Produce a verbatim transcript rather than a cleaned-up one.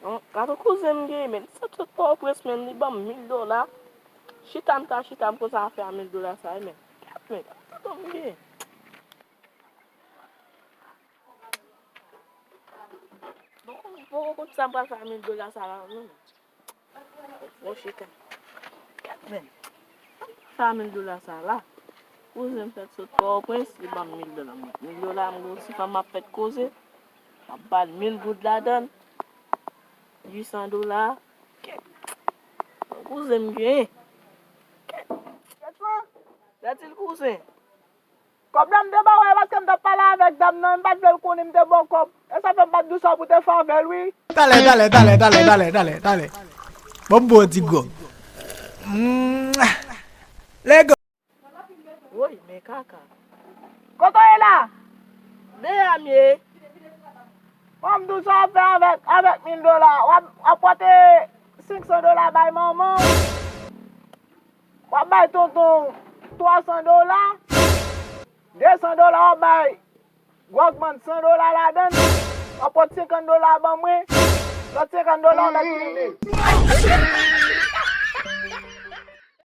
An, gade kouzen m gen, men, li sot sot Pòtoprens, men, li ban m mil dola. Chita m ta chita m konsa afè a mil dola sa, men. Gad, men, gade tonton m gen. Bon, bon, bon, sa m pral fè a mil dola sa la, non. Bon, chita. Gad, men. Sa mil dola sa la. Kouzen m fèt sot Pòtoprens, li ban m mil dola. Mil dola, m gen yon ti fanm m ap fèt koze. M ap ba l mil goud ladan l. Uit san dola. Kèt. Kouzen m gen. Kèt. Kèt lan. Gad ti l kouzen. Kòb la m te ba w, e paske m t ap pale avèk dam nan, m pa t vle l konnen m te ba w kòb. E sa fè m pa t di w sa pou te fè avè l, wi. Talè, talè, talè, talè, talè, talè, talè. Bon, bon, ti gòg. Lego. Woy, men kaka. Kote w ye la? Deyò a m ye. Bon, m di w sa w ap fè avèk, avèk mil dola. W ap, w ap pote senk san dola bay manman w. W ap bay tonton w twa san dola. De san dola w ap bay Gwòg bann san dola ladan l, w ap pot senkant dola ban mwen, lòt senkant dola w mèt kenbe.